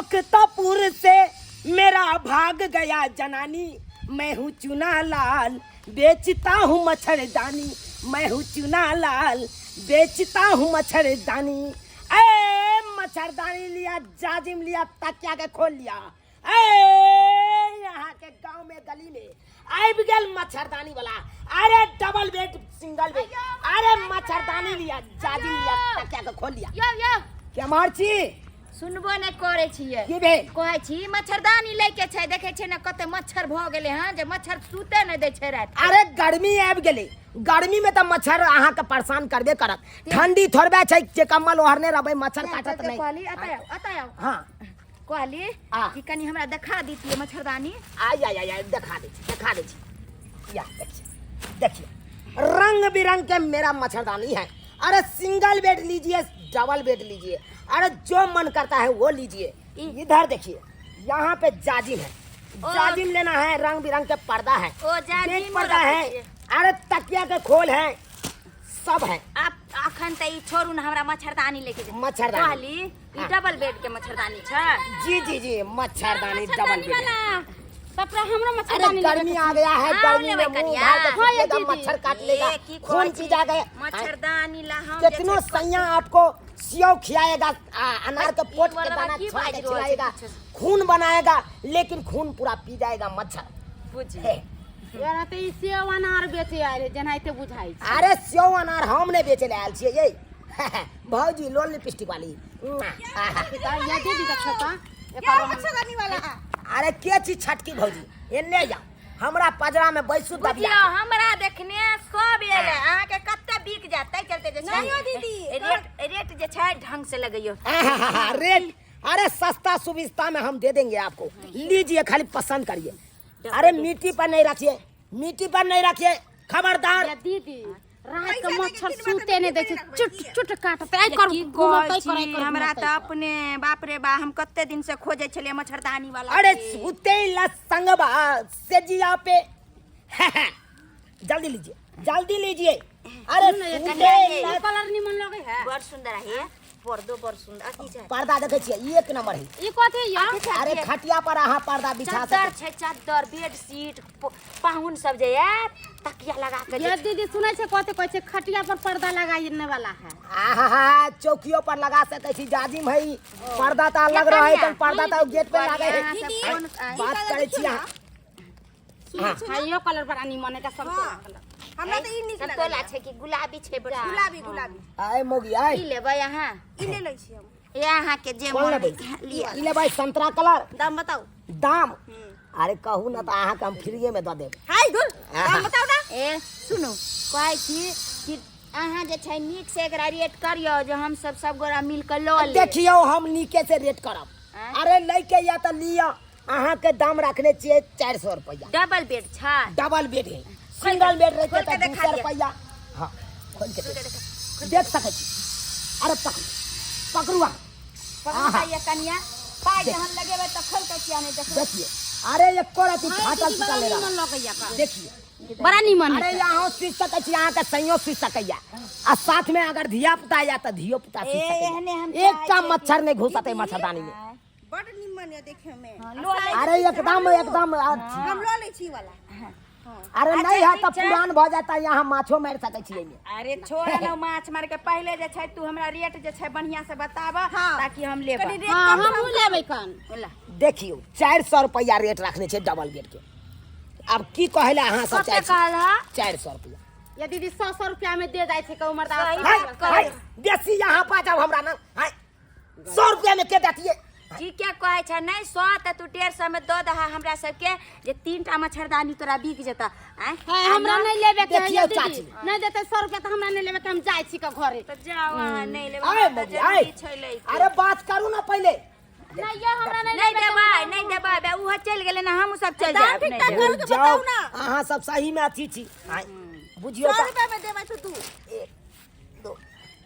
बख्तापुर से मेरा भाग गया जनानी, मैं हूँ चुना लाल बेचता हूँ मच्छरदानी, मैं हूँ चुना लाल बेचता हूँ मच्छरदानी। ए मच्छरदानी लिया, जाजिम लिया, तकिया के खोल लिया। ए यहाँ के गांव में गली में आबि गेल मच्छरदानी वाला। अरे डबल बेड सिंगल बेड, अरे मच्छरदानी लिया, जाजिम लिया, तकिया के खोल लिया। यौ यौ, के मार छी? सुनबो नहि करै छियै। की भेल? कहै छी मच्छरदानी लै के छै, देखै छियै ने कते मच्छर भऽ गेलै हँ जे मच्छर सुते नहि दै छै राति। अरे गर्मी आबि गेलै, गर्मी में तऽ मच्छर अहाँके परेशान करबे करत। ठंडी थोड़बे छै जे कम्बल ओढ़ने रहबै मच्छर काटत नहि। कहली एतऽ आउ, एतऽ आउ। हाँ। कहली आ। कि कनी हमरा देखा दितियै मच्छरदानी। आइ आइ आइ आइ, देखा दै छी, देखा दै छी। या देखिए देखिए, रंग बिरंग के मेरा मच्छरदानी है। अरे सिंगल बेड लीजिए, डबल बेड लीजिए, अरे जो मन करता है वो लीजिए। इधर देखिए, यहाँ पे जाजिम है, जाजिम लेना है, रंग बिरंग के पर्दा है, ओ जाजिमो बेड पर्दा रखै है, छियै। अरे तकिया के खोल है, सब है। आप अखन तऽ ई छोड़ू ने, हमरा मच्छरदानी लेके जाउ। मच्छरदानी। कहली ई हाँ। डबल बेड के मच्छरदानी छै? जी जी जी, मच्छरदानी डबल बेड है। सबरा हमरो अरे मच्छरदानी। गर्मी आ गया है, हाँ, गर्मी लेबै में मुंह कनिया। उघाड़ के हाँ, ये सुतेगा, दीदी। मच्छर काट लेगा, ए, की खून कहै पी छी? जाएगा। मच्छरदानी ला हम जे कितनो छै- सैया आपको सेव खिलाएगा, अनार के पोट के ई दाना की छुआ के बाजि रहल छै खिलाएगा, किछु? खून बनाएगा, लेकिन खून पूरा पी जाएगा मच्छर। बुझी। हे, यार तऽ ई सेव अनार बेचे आयल है जेनाहिते बुझाइ छै। अरे सेव अनार हम नहीं बेचे ले आयल छियै ये। भौजी लोल लिपस्टिक वाली। या दीदी देखो तऽ एकर मच्छरदानी वाला। अरे के चीज छटकी भौजी, एने जा, हमरा पजरा में बैसू बुझियौ दबिया। हमरा देखने सब एलै, अहाँके कते बिक जायत ताहि चलते जे छै। नहि यौ दीदी, रेट रेट जे छै ढंग से लगैयौ। आहाहा, रेट अरे सस्ता सुविस्ता में हम दे देंगे आपको, लीजिए खाली पसंद करिए। अरे मिट्टी पर नहीं रखिए, मिट्टी पर नहीं रखिए, खबरदार। या दीदी, रात के पैसा मच्छर देके किनबा तऽ सुते नहि दै छै, मिट्टी चुट रखबै। चुट काटतै, आइ कर की घुमतै कहै कर, आइ छी कर हमरा घुमतै। तऽ अपने बाप रे बा, हम कते दिन से खोजै छलियै मच्छरदानी वाला अरे के। सुते ला संगवा सेजिया पे। जल्दी लीजिए, जल्दी लीजिए। अरे सुते ला ई कलर निमन लगै है। बड़ सुंदर है पर्दो, बड़ सुंदर अथी छै। पर्दा देखे छियै, ई एक नंबर है। ई कथी या? अरे खटिया पर अहाँ पर्दा बिछा चद्दर सकै। छै, चद्दर, बेडशीट, पाहुन सब जे आयत तकिया लगा के ये दीदी सुनै छै कथी कहै छै, खटिया पर पर्दा लगाने वाला है। आहा, चौकियो पर लगा सकै छी, जाजिम है ई। पर्दा तऽ अलग रहै तन, पर्दा तऽ गेट पे लागे है। अहाँ सब कोन बात करै छी अहाँ। हाँ, इहो कलर बड़ा निमन है का सब कलर। हमरा तऽ ई नीक संतोला लगैया। छै कि गुलाबी छै? बड़ा गुलाबी गुलाबी। आय मोगी आय। की लेबै अहाँ? ई ले लै छी हम। ए अहाँके जे कोन मोन लेबै? लिअ। ई लेबै संतरा कलर। दाम बताउ। दाम? अरे कहू ना तऽ अहाँके हम फ्रीए में दऽ देब। हाय धुर, दाम बताउ ना। ए सुनू, कहै छी कि अहाँ जे छै नीक से एकरा रेट करियौ जे हम सब सब गोरा मिल कऽ लऽ लेब। देखियौ, हम नीके से रेट करब। आँय? अरे लैके या तऽ लिअ, अहाँके दाम रखने छियै 400 रुपैआ। डबल बेड छै? डबल बेड है, सिंगल बेड रहते खोल के तऽ देखा 200 दिअ। रुपैआ। हाँ, खोल के देख, देख सकै छी। अरे पकड़ू पकड़ू अहाँ। पकड़ू ये कनिया, पाइ जहन लगेबै तऽ खोल के किया नहि देखबै? देखिए, अरे एको रति फाटल बड़ा टूटल नहीं निमन रहा। लगैया का। देखिए, बड़ा निमन अरे है। यहाँ सीख सकै छी, अहाँके सैयो सीख सकैया, आ साथ में अगर धिया पुता या तऽ धियो पुता सीख ए, एहने हम सकैया। चाहै एकटा छियै। मच्छर नहीं घुसतै मच्छरदानी में। बड निमन यऽ देखे में। लऽ लै। अरे एकदम एकदम। हम लऽ लै छी ई वाला। अरे अच्छा, नहीं है ठीक तऽ छै। पुरान भऽ जाता, यहाँ माछो मारि सकै छी एहिमे। अरे छोड़ न माछ मार के, पहिले जे छै तू हमरा रेट जे छै बढ़िया से बताब हाँ। ताकि हम लेब। कनी रेट हाँ, कम। हमहूँ लेबै कन। ला। देखियौ, 400 रुपैआ रेट रखने छै डबल बेड के। आब की कहै लए अहाँ सब कते चाहै छी? कहल? 400 रुपैआ। या दीदी, सौ सौ रुपया में दे जाइ छै के उमर। सही हाय, बात कहै। हाय, बेसी यहाँ पाजाउ हमरा ना। हाय, 100 रुपया में के देतियै? ठीके कहै छै। नहि 100 तऽ तू 150 में दऽ दहा हमरा सबके जे 3 टा मच्छरदानी तोरा बिक जेतऽ। आँय? है, हमरा नहीं लेबे के है। देखियौ या दीदी, चाची। नहीं देते 100 रुपया तऽ हमरा नहीं लेबे के, हम जाइ छी के घरे। तऽ जाउ, अहाँ नहि लेबै, आय हमरा तऽ मौगी, आय। जरूरी छै लैके। अरे बात करू ना पहिले। नहीं ये हमरा नहीं नहि लेबे के। देबै, नहि देबै, बे उहो चलि गेलै ने, हमहूँ सब चलि दाम जायब। ठीक नहि ठाक देबै। करू के जाउ बताउ ना। अहाँ सब सही में अथी छी। आय, बुझियौ 100 तऽ रुपया में देबै तऽ तू। एक दो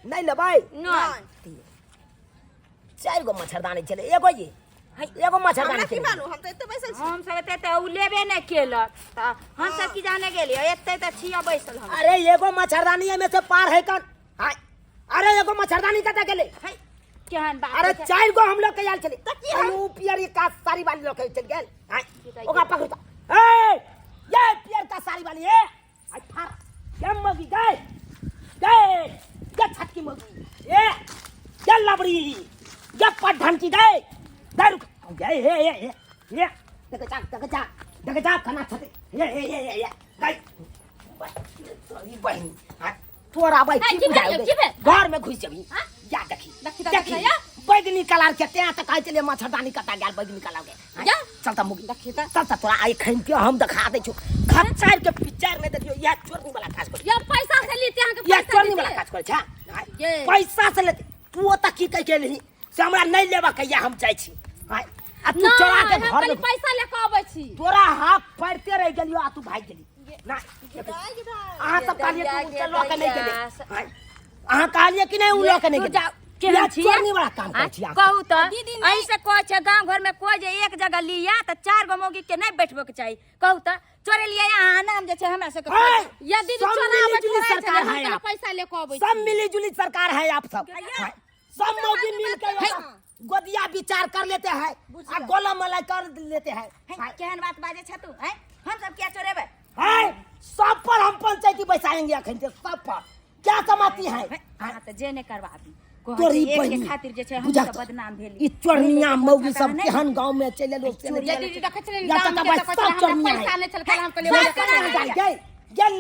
नहीं लेबै? नहि। तीन चारि गो मच्छरदानी छलै, एगो ये एगो मच्छरदानी हमरा की छलै। मालूम, हम तऽ एते बैसल छी। हम सब एते तऽ उ लेबे नहि केलक तऽ हम सब की जाने गेलियै, एते तऽ छियै बैसल हम। अरे एगो मच्छरदानी एहिमे से पार है कन? हाय, अरे एगो मच्छरदानी कतऽ गेलै? है। केहन बात अरे छै? चारि गो हम लऽ के आयल छली उ पियर का साड़ी वाली लऽ के चलि गेल आँय, ओकरा पकड़ू तऽ ए ये पियर का साड़ी वाली ए आई फार ये मगी गए गए ये छटकी मगी ए ये लबड़ी ये पढ़न की गए गए रुक ये ये ये ये ये देख जा देख जा देख जा खाना छते ये ये ये ये ये गए तोरी बहिन हाँ, तोरा भाई की की भेल, बुझाओ की भेल? घर में घुस जबी या देखी देखी तऽ देखी देखी, या। बैगनी कलर के तें तऽ कहै छलियै मच्छरदानी कता गेल बैगनी कलर के हाँ, या। चल तऽ मुगी देखी तऽ। चल तऽ तोरा आइ खैन के हम देखा दै छौ खच्चर के पिक्चर में देखियो या चोरनी वाला काज कर या पैसा से लीते अहाँके या पैसा चोरनी वाला लीते। काज करै छै हाँ, ये। पैसा से लेते तू ओतऽ की कहि के एलही से हमरा नहि लेबऽ के या हम जाइ छी हाँ, आ तू नहि, चोरा के हम घर खाली में पैसा ले के अबै छी तोरा हाथ पड़ते रहि गेलियो आ तू भागि गेली ना अहाँ सब कहलियै कि ओ लऽ के नहि गेलै हाँ, अहाँ कहलियै कि नहि ओ लऽ के नहि तू गेलै जा, केहन या छियै? चोरनी वाला काम करै छी अहाँ। कहू तऽ दीदी नहि- एहि से कहै छै गाँव घर में कोइ जे एक जगह लिया तऽ चार गो मौगी के नहि बैठबो के चाही कहू तऽ चोरे लिया अहाँ नाम जे छै हमरा सबके है, या दीदी सब चोराबै मिली-जुली थोड़े सरकार छलै, हम है खाली आप। पैसा ले के अबै सब छी मिली जुली सरकार है आप सब हाँ, सब मौगी मिल के गोदिया विचार कर लेते हैं आ गोला मलाई कर लेते हैं हैं, केहन बात बाजै छ तू हैं हम सब किया चोरेबै है सब पर हम पंचायती बैसाएंगे अखन से सब पर क्या कमाती है हाँ तऽ जे नहि करबाबी कहै तोरी छै, एक के बहिनी खातिर जे छै हम बुझा सब तऽ, बदनाम भेली ई चोरनिया मौगी सब नहि। केहन गांव में चलि एलो से नहि या चलि दीदी देखै छलियै या दाम तऽ के भाई तऽ कहै सब छलै, हमरा चोरनिया पैसा है। नहि छल काल्हि हम कहलियै सब ओकरा चोरनिया डाल गए गेल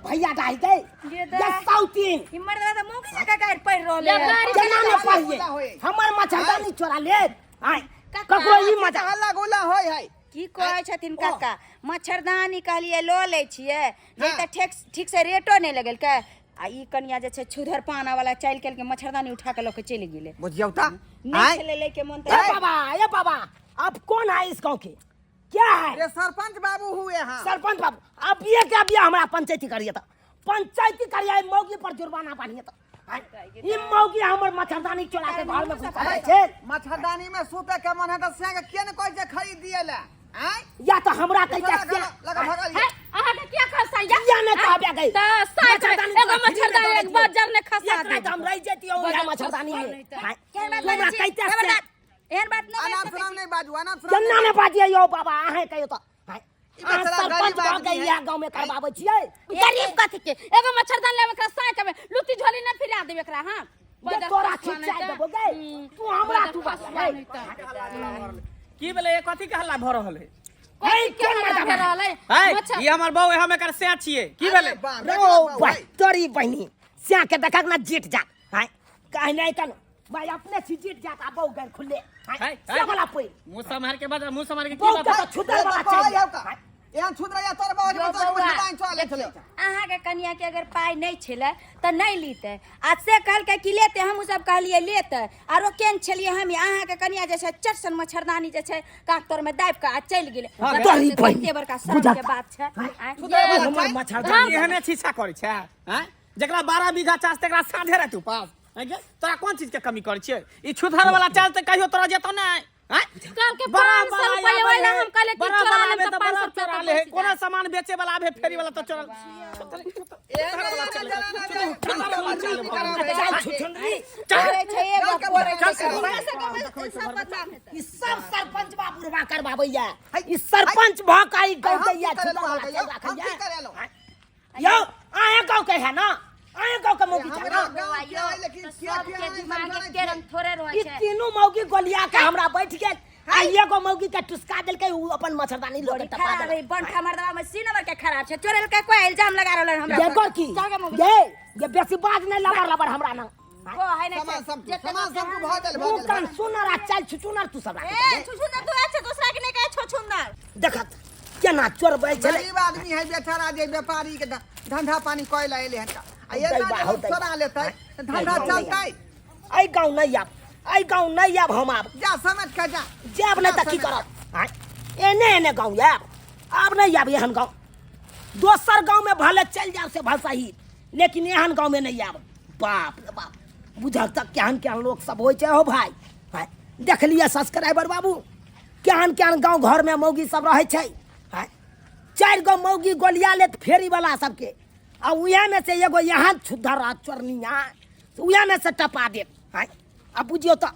भैया डाल गए ये दा। ये साउतीन ई मर्दवा तऽ मौगी जकाँ गारि पढ़ि रहल या है गारि केना ने हल्ला गुल्ला होय। पढ़िए हमर मच्छरदानी चोरा ले आय काका, ककरो ई मजा हल्ला गुल्ला होय है की कहै छथिन काका मच्छरदानी कहलियै लऽ लै छियै जे तऽ ठीक ठीक से रेटो नहि लगेलकै आ ई कनिया जे छै छुधर पाना वाला चालि केलकै मच्छरदानी उठा के लऽ के चलि गेलै बुझियौ तऽ नहि आँय? छलै लै के मोन ए तऽ बाबा ए बाबा आप कौन है इस गांव के क्या है अरे सरपंच बाबू हुए हाँ सरपंच बाबू अब ये क्या बिया हमरा पंचायती करिए तो पंचायती करिए मौगी पर जुर्माना बांधिए तो आँय, ई मौगी हमर मच्छरदानी चोरा के घर में घुसा दै छै मच्छरदानी में सुते के मन है तऽ से के किया ने कहै छै खरीद दिए ला आँय या तो हमरा कहै लगा छै लगा भगल है, अहाँके किया खसा या किया नहि कहबे गई तऽ साइड में मच्छरदानी एगो तोरा फ्री में मच्छरदानी दऽ एक दैतियौ। बजर ने खसा एकरा दे तऽ हम रहि जैतियौ बजर उएह मच्छरदानी में खसा आँय, केहन बात तू हमरा बाजै छी? कहिते से खबरदार, एहन बात नहि अनाप बाजि सकै शनाप छी। नहीं बाजू अनाप शनाप केना नहीं ने बाजियै यौ बाबा अहें कहियौ तऽ आँय, ई अहाँ बेचारा सरपंच गरीब भऽ आदमी के है। इएह गाँव में करबाबै छियै गरीब कथी के एगो मच्छरदानी लेब एकरा साइक में लुत्ती झोली नहि फिरा देब एकरा हां जे तोरा खिंचाइ देबो गै तू हमरा तू बजबै की भेलै ये कथी के हल्ला भऽ रहल है है कोन मर्दा रहल है है मच्छर ई हमर बहू है हम एकर सैं छियै की भेलै अरे बाप रे, रो बाप, भाई तोरी बहिनी स्या के देखक ना जीत जा हाय काहे नहीं कन भाई अपने से जीत जात आ बहु गए खुले हाय है, से है। वाला पोई मुँह सम्हार के बाज मुँह सम्हार के की बहु बात के तो छुदर ये वाला तो कहै चाहिए हौ का। एहन छुदरा या तोर बाबू यौ बच्चा के बौआ, मच्छरदानी चोरा ले छलै अहाँके कनिया के अगर पाइ नहि छलै तऽ नहि लीतै आ से कहलकै कि लेतै हमहूँ सब कहलियै लेतै आ रोकेने छलियै हम अहाँके कनिया जे छै चटसन मच्छरदानी जे छै काक तरमे दाबि कऽ आ चलि गेलै हँ, तोरी बहिनी कते बड़का शर्म के बात छै आँय? हमर मच्छरदानी एहने छीछा करै छै आँय जकरा 12 बीघा चास तकरा साँझे राति उपास आँय गे तोरा कोन चीज के कमी करै छियै ई छुथर वाला चाल तऽ कहियो तोरा जेतौ नहि आँय? कहलकै बड़ा 500 बड़ा रुपैआ आबै वाला है, हम कहलियै कि बड़ा चोरा बड़ा लेब आबै तऽ तऽ 500 बड़ा रुपैआ चोरा तऽ ले है बचि कोनो जायत। सामान बेचे वाला आबे फेरी वाला तऽ चोरा चल छुछुनरी करै छै एगो करै छै हमरा सबके सब पता हेतै ई सब सरपंच बा बुढ़वा करबाबैया ई सरपंच भऽ के ई गाँव के या छुदर वाला चाल हम राखैया की करेलहुँ यौ अहें गाँव के है ना अहें गाँव के मौगी छै हमरा ना गाँव के है, लेकिन तऽ किया सबके किया नहीं दिमाग समझै एके रंग थोड़े रहै ई छै तीनू मौगी गोलिया के हमरा बैठ गेल आ एगो मौगी के टुसका देलकै उ अपन मच्छरदानी लऽ के बड़ी टपा खराब है देलकै बंठा मर्दवा में सी नंबर के खराब छै चोरेल के कोई इल्जाम लगा रहल है हमरा ये पर। कर की चल गे मौगी। ये ये बेसी बाज नहीं लबर लबर हमरा ना को है नहीं सामान छै। सब जते सामान सब भऽ गेल भऽ मुंह गेल कान सुनर आ चल छुचुनर तू सब राखै ए छुछुंदर तू अच्छा दूसरा के नहीं कहे छुछुंदर देखत केना चोरबै छलै गरीब आदमी है बेचारा जे व्यापारी के धंधा पानी कऽ लए एलै हन आ दैबा एना जे हौ लोग दैबा। चोरा लेतै तऽ धंधा चलतै एहि गाँव नहि आब एहि गाँव नहि आब हम आब जा समझ के जा जायब नहि तऽ की करब आँय? एने एने गाँव आयब आब नहि आब एहन गाँव दोसर गाँवमे भले चलि जायब से भल सही लेकिन एहन गाँवमे नहि आयब बाप रे बाप बुझल तऽ केहन केहन लोक सब होइ छै हो भाय आँय? देखलियै सब्सक्राइबर बाबू केहन केहन गाँव घरमे मौगी सब रहै छै आँय? चारि गो मौगी गोलिया लेत फेरीवला सबके आ उएहमे से एगो यहाँ छुद्धर आ चोरनिया उएहमे से टपा देत आँय? आ बुझियौ तऽ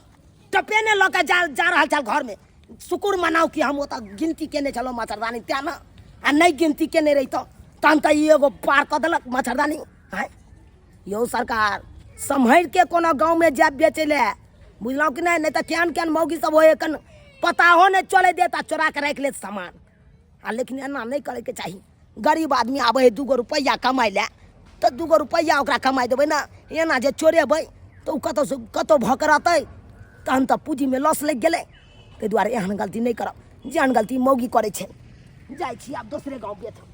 टपेने लऽ कऽ जा जा रहल छल घरमे। शुक्र मनाउ कि हम ओतऽ गिनती केने छलहुँ मच्छरदानी, तेँ ने। आ नहि गिनती केने रहितहुँ तहन तऽ ई एगो पार कऽ देलक मच्छरदानी। आँय यौ सरकार, सम्हरि के कोनो गाँवमे जायब बेचै लए, बुझलहुँ कि नहि? नहि तऽ केहन केहन मौगी सब होइ एखन पताहो नहि चलै देत आ चोरा के राखि लेत सामान। आ लेकिन एना नहि करैके चाही। गरीब आदमी आबै है 2 गो रुपैआ कमाइ लए, तऽ 2 गो रुपैआ ओकरा कमाइ देबै ने। एना जे चोरेबै तऽ ओ कतहुसँ कतहु भऽ कऽ रहतै, तहन तऽ पूँजीमे लॉस लागि गेलै। ताहि दुआरे एहन गलती नहि करब जेहन गलती मौगी करै छै। जाइ छी आब दोसरे गाँव बेचब।